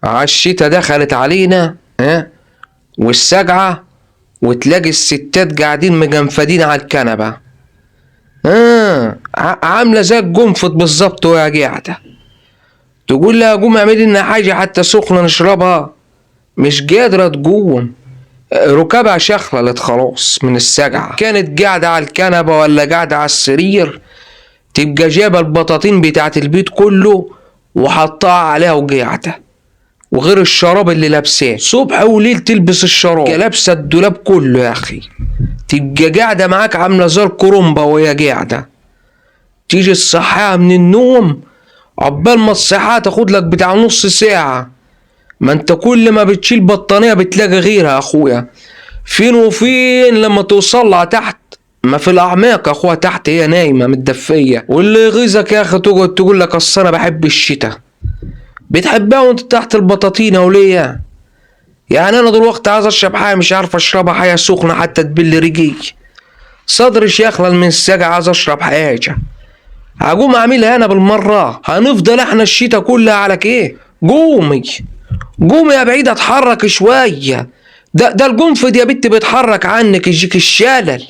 عالشتا دخلت علينا ها والسجعة، وتلاقي الستات قاعدين مجنفدين على الكنبة، عاملة زي الجنفط بالظبط وهي قاعدة. تقول لها قوم اعملي لنا حاجة حتى سخنة نشربها، مش قادرة تقوم، ركابها شخللت خلاص من السجعة. كانت قاعدة على الكنبة ولا قاعدة على السرير، تبقى جايبة البطاطين بتاعت البيت كله وحطها عليها وقاعدة، وغير الشراب اللي لابساه صبح وليل تلبس الشراب، لابسه الدولاب كله يا اخي. تبقى قاعدة معاك عاملة زي الكرنبة وهي قاعدة. تيجي تصحيها من النوم، عقبال ما تصحيها تاخد لك بتاع نص ساعة. ما انت كل ما بتشيل بطانية بتلاقي غيرها يا اخويا. فين وفين لما توصل لها تحت، ما في الاعماق يا اخويا تحت هي نايمة متدفية. واللي يغيظك يا اخي تقعد تقول لك اصل انا بحب الشتاء. بتحبها وانت تحت البطاطين وليه؟ يعني انا دلوقتي عايز اشرب حاجة مش عارف اشربها، حاجة سخنة حتى تبل رجلي، صدري شخلل من السجع، عايز اشرب حاجة. هقوم اعملها انا بالمرة. هنفضل احنا الشتا كلها على كيه؟ قومي قومي يا بعيد، اتحرك شوية. ده الجنفد يا بنت بيتحرك عنك، يجيك الشلل.